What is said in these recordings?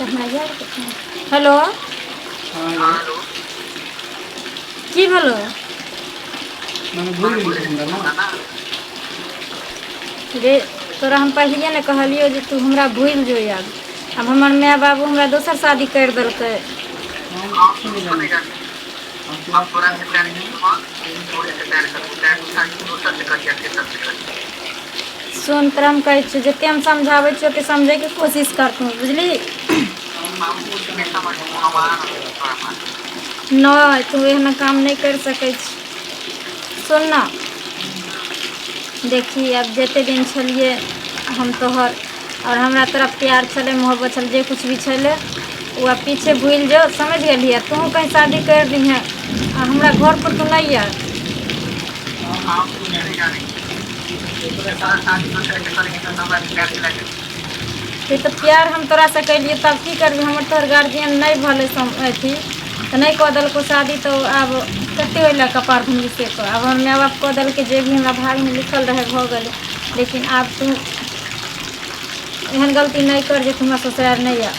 तऽ हमरा यार हेलो। हाँ। की भेलो? मैंने भूल गेली हमरा ना। रे तोरा हम पहिलिए ने कहलियौ जे तू हमरा भूलि जो आब। आब हमर माय बाबू हमरा दोसर शादी करि देलकै। हम कुछो नहीं जानै छी। हम तोरा से प्यार सुन, तोरा हम कहै छियौ, जतेक हम समझाबै छियौ ओतेक समझैके कोशिश कर तू, बुझली? नहि, तू एहन काम नहि करि सकै छी। सुन ने, देखी, आब जतेक दिन छलियै हम तोहर आओर हमरा तोरा प्यार छलै, मोहब्बत छलै, जे कुछ भी छलै, ओ आब पीछे भूलि जो, समझि गेलियै? तोहूँ कहीं शादी करि लिहेँ आ हमरा घरपर तू नहि आ। से तऽ प्यार हम तोरासँ केलियै, तब की करबै? हमर तोहर गार्जियन नहि भेलै अथी तऽ नहि कऽ देलकौ शादी, तऽ आब कतेक ओहि लए कपार धुनबी से कह। आब हमर माय बाप कऽ देलकै, जे भी हमरा भागमे लिखल रहै भऽ गेलै। लेकिन आब तू एहन गलती नहि कर जे तू हमरा ससुरारि नहि आ।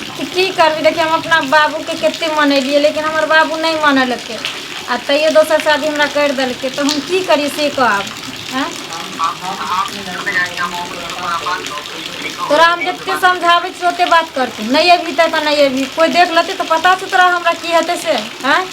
तऽ की करबै? देखियौ, हम अपना बाबूके कतेक मनेलियै, लेकिन हमर बाबू नहि मानलकै आ तैयो दोसर शादी हमरा करि देलकै, तऽ हम की करी से कह आब। आँय, तोरा हम जतेक समझाबै छियै ओतेक बात करतै। नहि अयबही तऽ नहि अयबही। कोइ देख लेतै तऽ पता छौ तोरा हमरा की हेतै से? आँय,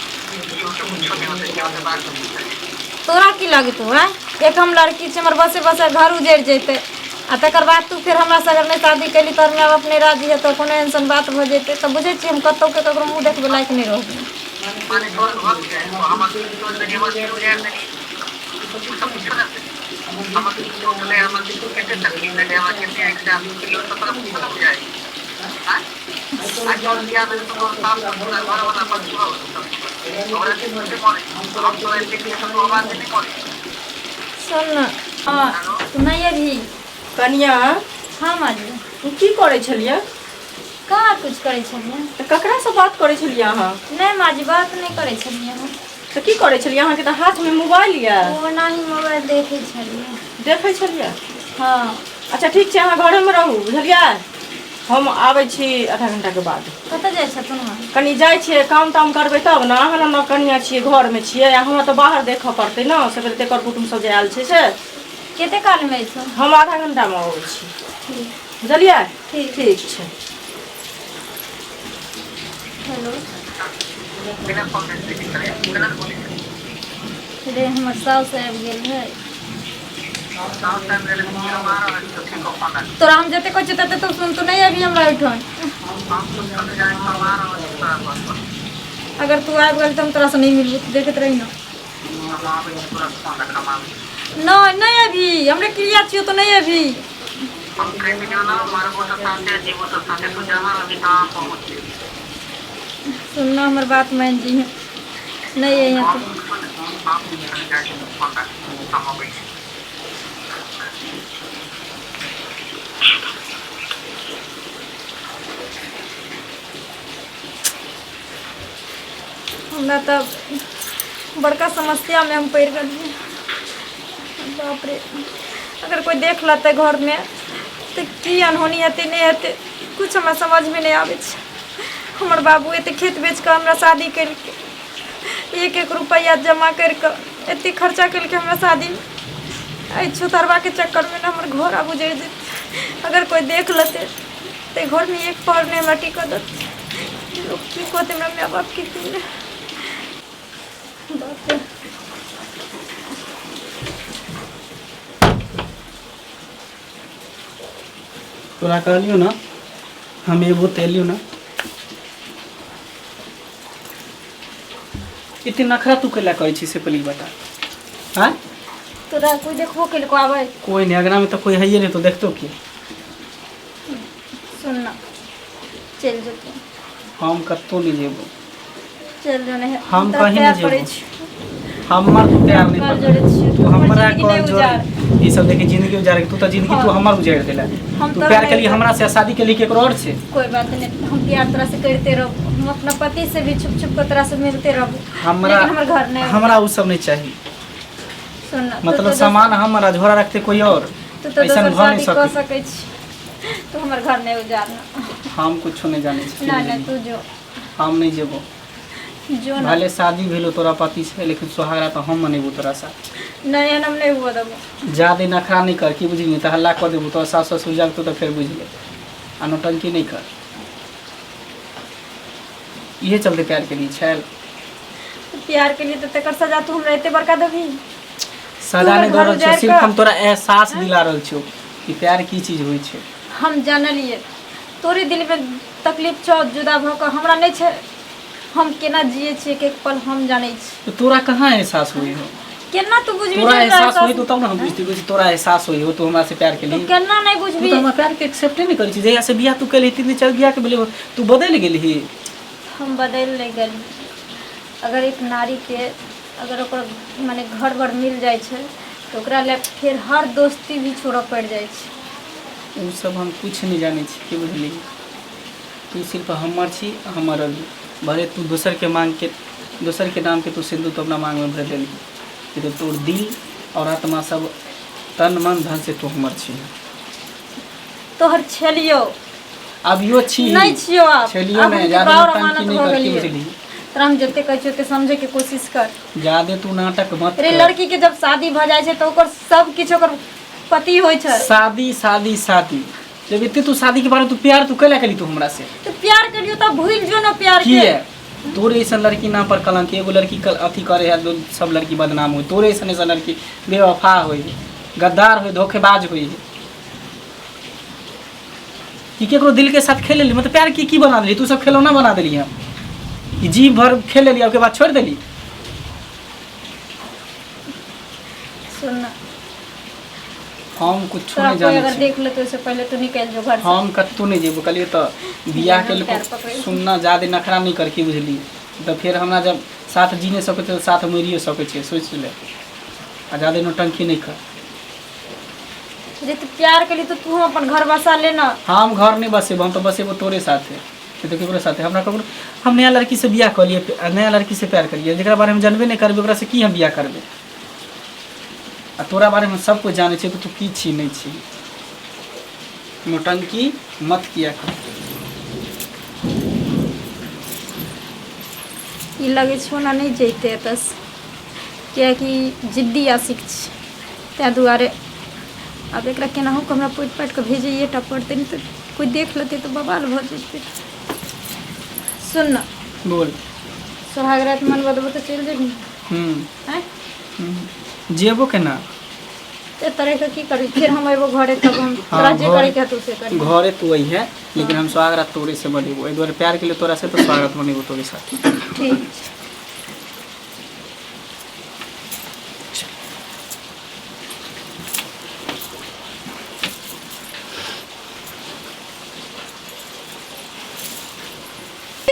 तोरा की लगतौ? आँय, एक हम लड़की छी, हमर बसे बसे घर उजड़ि जेतै आ तकर बाद तू फेर हमरासँ अगर नहि शादी कयली, तोहर माय बाप नहि राजी हेतौ, कोनो एहन सन बात भऽ जेतै तऽ बुझै छियै, हम कतहुके ककरो मुँह देखबै लायक नहि रहबै। सुन ने, हँ, तू नहि अबही। कनिया। हाँ माँ जी। की करै छलियै? कहाँ कुछ करै छलियै। तऽ ककरासँ बात करै छलियै अहाँ? नहि माँ जी, बात नहि करै छलियै हम। तऽ की करै छलियै? अहाँके तऽ हाथमे मोबाइल यऽ। ओनाही मोबाइल देखै छलियै। देखै छलियै? हँ। अच्छा, ठीक छै, अहाँ घरेमे रहू, बुझलियै? हम आबै छी आधा घंटाके बाद। कतऽ जाइ छथुन माँ? कनि जाइ छियै, काम ताम करबै तब ने। अहाँ ने कनिया छियै, घरमे छियै, आ हमरा तऽ बाहर देखऽ पड़तै ने, सवेरे कर कुटुम्ब सब जे आयल छै से। कते कालमे अयथुन? हम आधा घंटामे अबै छी, बुझलियै? ठीक। ठीक छै। हेलो रे, हमर साउस आबि गेल है। तोरा हम जते कहै छियै तते तू सुन। तू नहि अबही हमरा ओहिठाम। अगर तू आबि गेल तऽ हम तोरासँ नहि मिलबू, तू देखैत रही ने। नहि, नहि अबही, हमरे क्रिया छियौ, तऽ नहि अबही। सुनना, हमर बात मान जी, नहि अइहे तू। हमरा तऽ बड़का समस्यामे हम पड़ि गेलियै। बाप रे, अगर कोइ देख लेतै घरमे तऽ की अनहोनी हेतै, नहि हेतै, किछु हमरा समझमे नहि आबै छै। हमर बाबू एते खेत बेच कऽ हमरा शादी केलकै, एक एक रुपैआ जमा करि कऽ एते खर्चा केलकै हमरा शादीमे। एहि छुतरबाके चक्करमे ने हमर घर आब उजड़ि जेतै। अगर कोइ देख लेतै तऽ घरमे एक पहर नहि हमरा टिकऽ देतै। लोक की कहतै हमरा माय बापके, की नहि? बाप रे। तोरा कहलियौ ने, हम एबो तऽ एलियौ ने। एते नखरा तू कैला करै छी से पहिले ई बता। आँय? तोरा कोइ देखबो केलको आबै? कोई नहीं, अगना में तो कोई है ही नहीं तो देखतो की? सुन ना, चलि जेतौ। हम कतौ नहीं जेबो। चलि जो। नहीं, हम तोरा कहीं पैर नहीं पड़ै जेबो। छियौ। हमर तू प्यार नहीं कल पकड़। जोड़ै छियौ। तू हमर हमरा जिंदगी कॉल नहि जोड़ उजार। ई सब देखी, जिंदगी उजार तू तो जिंदगी तू हाँ। हमर उजाड़ देला। हम तू तोरा प्यार नहि के लिए हमरा से, शादी के लिए केकरो और से। कोई बात नहीं, हम प्यार तोरा से करते रहबो। हम अपना पति से भी छुप छुप के तोरा से मिलते रहबो, हमरा लेकिन हमर घर नहीं। हमरा उ सब नहीं चाहिए। सुन ना, तू मतलब तऽ सामान हमर आ झोरा रखते कोई और तू तऽ ऐसन दोसर भऽ नहि शादी कऽ सकै। सकै छी तू हमर घर नहि उजाड़ना हम कुछो नहि जानै छी ना ना तू जो हम नहि जेबो जो ना भले शादी भेलो तोरा पति से लेकिन सोहागरा तऽ हम मनेबो तोरा साथ नहि एहन हम नहि हुअ देबो ज्यादे नखरा नहि कर की बुझली तऽ हल्ला कऽ देबो तोरा सास ससुर जागतो तऽ फेर बुझि ले आ नौटंकी नहि कर इहे चलते प्यार केली छैल प्यार के लिए तऽ तकर सजा तू हमरा एते बड़का देबही सजा हमर नहि दऽ घर रहल छियौ उजाड़ि सिर्फ कऽ- हम तोरा एहसास दिला रहल छियौ कि प्यार की चीज होइ छै हम जानलियै तोरे दिलमे तकलीफ छौ जुदा भऽ कऽ हमरा नहि छै हम केना जिए छियै एक एक पल हम जानै छी तऽ तोरा कहाँ एहसास होइ हो केना तू बुझबी तोरा जे हमरा एहसास होइ एहसास तो तब ने हम बुझती बुझी तोरा एहसास होइ हो तू हमरा से प्यार तू केली केना नहि तू बुझबी तऽ हमरा प्यार के एक्सेप्टे नहि करै छी जहिया से बियाह तू केलही तीन चारि बियाह के भेलै तू बदलि गेलही हम बदलि नहि गेली अगर एक नारीके अगर ओकर मने घर बर मिल जाइ छै तऽ ओकरा लए फेर हर दोस्ती भी छोड़ऽ पड़ि जाइ छै ओ सब हम कुछ नहि जानै छी की बुझली तू सिर्फ हमर छी हमर रहली भले तू दोसरके मांगके दोसरके नामके तू सिन्दूर तो अपना मांगमे भरि लेलही लेकिन तोर दिल और आत्मा सब तन मन धन से तू हमर छी तोहर छलियौ अभियो छी नहि छियौ आब छलियौ आब नहि हम ज्यादा केकरो और नौटंकी अमानत नहि भऽ कर की गेलियै बुझली तोरा हम जते कहै छियौ ओते समझे के कोशिश कर ज्यादे तू नाटक मत रे कर लड़की के जब शादी भऽ जाइ छै तऽ ओकर सब किछु ओकर पति होइ छै शादी शादी शादी जब एते तू शादी के बारे में तू प्यार तू कैला केली तू हमरा से तो प्यार करियो तऽ भूल जो ना प्यार के किए तोरे ऐसन लड़की नाम पर कलंक एगो लड़की कल अथी करे है सब लड़की बदनाम हो तोरे ऐसन ऐसन लड़की बेवफा होई गद्दार होई धोखेबाज होई कि केकरो दिल के साथ खेल लेली मतलब प्यार की की बना देली तू सब खिलौना बना देली हम कि जी भर खेल लेली ओके बाद छोड़ देली सुन ना हम कुछो तोरा नहीं कोई जानै अगर छी देख लेतो ओहिसे पहले तू निकल जो घर से हम कतहु नहि जेबो कहलियै तऽ बियाह के पैर पकड़ै लेल सुनना ज्यादे नखरा नहि कर की बुझली तऽ फेर हमरा जब साथ जी नहि सकै छै तऽ साथ मरियो सकै छै सोचि ले आ ज्यादे नौटंकी नहि कर जे तू प्यार केली तो तू अपन घर बसा ले ना हम घर नहि बसेबो हम तऽ बसेबो तोरे साथे नहि तऽ केकरो साथे हमरा ककरो हम नया लड़की से बियाह कऽ लियै नया लड़की से प्यार करियै जकरा बारेमे जानबे नहि करबै ओकरा से की हम बियाह करबै आ तोरा बारेमे सब कुछ जानै छियै कि तू की छी नहि छी नौटंकी मत किया कर ई लगै छौ ना नहि जैते एतऽसँ किएकि जिद्दी आशिक छै ताहि दुआरे आब एकरा केनाहु कऽ हमरा पोति पाति कऽ भेजैए टा पड़तै नहि तऽ कोइ देख लेतै तऽ बवाल भऽ जेतै सुन ने बोल सोहाग राति मनबऽ देबो तऽ चलि जेबही आँय जेबो केना ते तरह के की करी फिर हम एबो घरे तब हम हाँ, तोरा जे घरे- करे के हेतौ से करी घरे तू अइहे लेकिन हम स्वागत तोरे से बनेबो एहि दुआरे प्यार के लिए तोरा से तो स्वागत बनेबो तोरे साथ ठीक छै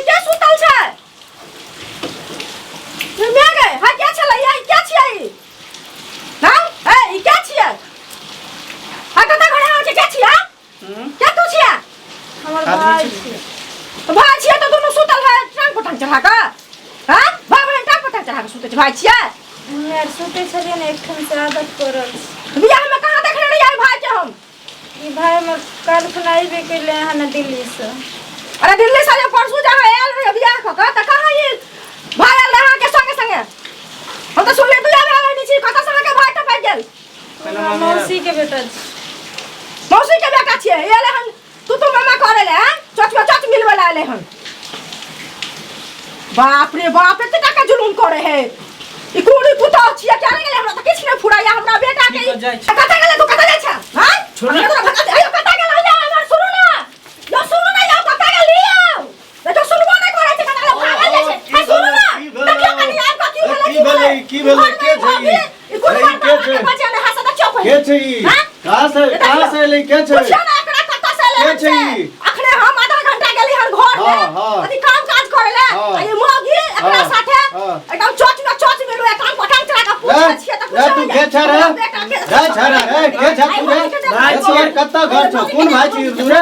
के सुतल छै मैं गए हां क्या छलै ई क्या छियै ई हां ए ई क्या छियै हां कत घरे आबै छै क्या छियै क्या तू छियै हमर आदमी भाय छै। छै भाई छियै तऽ दुनू सुतल है टांग पर टांग चढ़ा कऽ हां भाई बहन टांग पर टांग चढ़ा कऽ सुतै छै भाई छियै हमे आर सुतै छलियै ने एकठाम से आदत पड़ल छै बियाह में कहाँ देखने रहियै भाई के हम ई भाय हमर काल्हि खुना अयबे केलै हन दिल्लीसँ अरे दिल्ली से जे परसू जहाँ आयल रहे बियाह कऽ कऽ तऽ कहाँ ई भाई आयल रहे अहाँके संगे संगे हम तऽ सुनलियै दुइया भाई बहिनी छी कतऽ से अहाँके भाई टपकि गेल हमरा मौसीके बेटा छै मौसी के बेटा छियै एले हन तू तो मामा करे ले हैं चच में चच मिलवे ला एले हन बाप रे बाप एते टाका जुलुम करे है ई कोन पुतौ छियै क्या गेलै हमरा तऽ किछु नहि फुराइया हमरा बेटा के की कर जाइ छी? कतऽ गेलै तू कतऽ जाइ छै हैं छोड़ ना। हमरा तोरा भगा दे अयो कतऽ गेलै यौ हमर सुनू ना यौ सुनू ना यौ कतऽ गेली यौ देखो सुनबो नहि करै छै कतऽ गेलै भागल जाइ छै की हे सुनू ना भेलै? की भेलै? देखियौ कनी आबि कऽ की भेलै की भेलै? की भेलै? के छै ई? ई कोन ई के छै? बचल है से देखियौ के छै ई? हैं? कहाँ से कहाँ से एलै के छै पुछियौ ना एकरा कतऽ से एलै के हन छै से? ई? अखने हम आधा घंटा गेली हन घर में हाँ, हाँ। अथी काम काज करे ले हाँ। आ ई मौगी एकरा हाँ, साथे हाँ। एकदम चोच में चोच मिलू एक पटांग चढ़ा के पूछै रे, छियै तऽ रे तू के छै रे? रे छौड़ा रे के छै तू रे भाई रे तोहर कतऽ घर छौ कोन भाई छी तू रे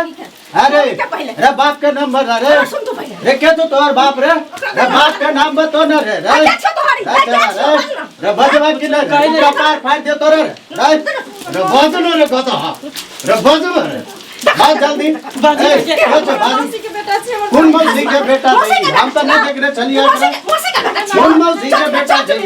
अरे पहिले। रे बाप के नाम बता रे सुन तू पहिले रे के तू तोहर बाप रे रे बाप के नाम बतो ना रे रे के छौ तोहर रे छोरा रे रे बजबा कि नहि रे कपार फाड़ि दे तोरे रे रे बजनो रे गदहा रे बजबो रे बाज जल्दी बाजू ए, के- के छौ, बाजू। मौसी के बेटा छी हमर कोन मौसी के बेटा मौसी छै के हम तऽ नहि देखने छलियै मौसी एकरा। के मौसी के बेटा छी। कोन मौसी के बेटा छै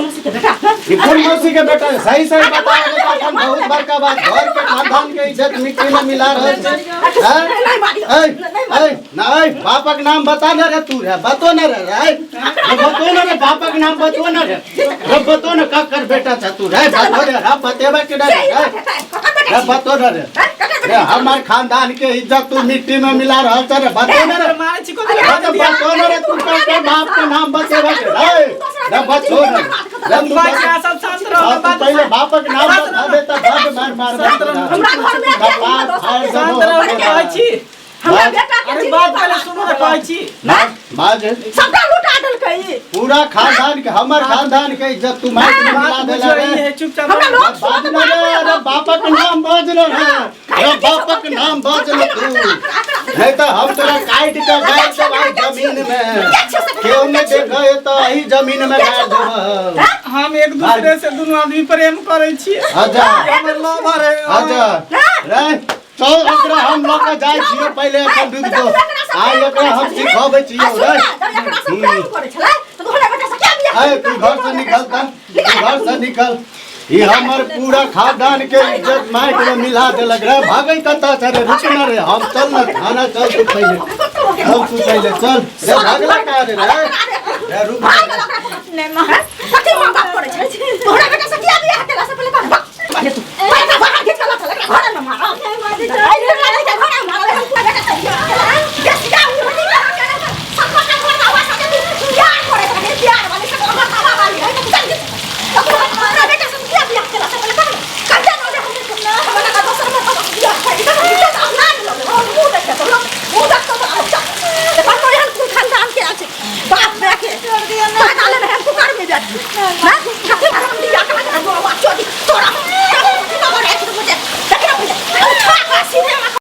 मौसी के बेटा ई कोन मौसी के बेटा छै? सही सही बताओ नहीं तऽ अखन बहुत बड़का बात घर के खानदान के इज्जत मिट्टी में मिला रहल छै हैं? नहीं मारियो ऐ नहीं मारियो ऐ ना ऐ बापक नाम बता न रे तू रे बतो न रे रे रे बतो न रे बापक नाम बतो न रे रे बतो न ककर बेटा छ तू रे बतो रे रे बतेबा के रे सही रे बात है ककर बेटा रे छी? बतो न रे हैं? ककर रे बेटा छी? हमार खानदान के इज्जत तू मिट्टी में मिला रहल छ रे बतो न रे मारै छी को रे तो बतो न रे तू ककर बाप के नाम बतेबा के रे रे बतो न रे तू बात सब शांत रहो हाँ, तू पहिले बापक नाम बता दे त बड मार मार हमरा घर में के कपार फाड़ शांत रहो देबो कहै छी हमरा बेटा के अरे जिंदगी बात पहिले बर्बाद सुनू ने कहै छी बाज सबटा लुटा देलकै ई। पूरा खानदान के हमर खानदान के इज्जत तू माइक में मिला बात देला बुझो रे ई है चुपचाप हमरा रहो। लोग बाज न रे अरे बापक नाम बाज न रे अरे बापक नाम बाज न तू नहीं तो हम तोरा काट के गाड़ देब आई जमीन में केओ नहीं देखे तो एही जमीन में गाड़ देब हम एक दूसरे से दुनू आदमी प्रेम करै छी अच्छा हमर लवर है अच्छा रे चल एकरा हम लऽ के जाइ छियौ पहिले एखन रुकि जो आइ एकरा हम सिखबै छियौ रे अरे तू घर से निकल त तू घर से निकल ई हमर पूरा खानदान के इज्जत माइक में मिला देलक रे भागै कतऽ छै रे रुक न रे हम चल न थाना चल तू पहिले चल तू पहिले चल रे भागला का रे रे रे रुक नहि माँ कथी माँ बाप करै छै तोहरा बेटा से किया बियाह केला से पहिले कह पहिले तू पहिले बाहर घीच के लऽ चल एकरा घरे में मार आई रे रे रे घरे में मार हम पूरा बेटा से बियाह केला के सिया उ हनी कहाँ केला सब का घर का आवाज के तू प्यार करे के प्यार वाली सब हमर हवा वाली है तू चल तोहरा बेटा से किया बियाह केला से पहिले कह कते न रे हम हमरा का दोसर में बियाह छै ई तऽ इज्जत अपना न लगे हम मुंह देखे तो मुंह देखतो तो आउ चल देखो तो एहन कुल खानदान के আছে बाप रे के छोड़ दिया ना डाले रहे कुकर में बैठ ना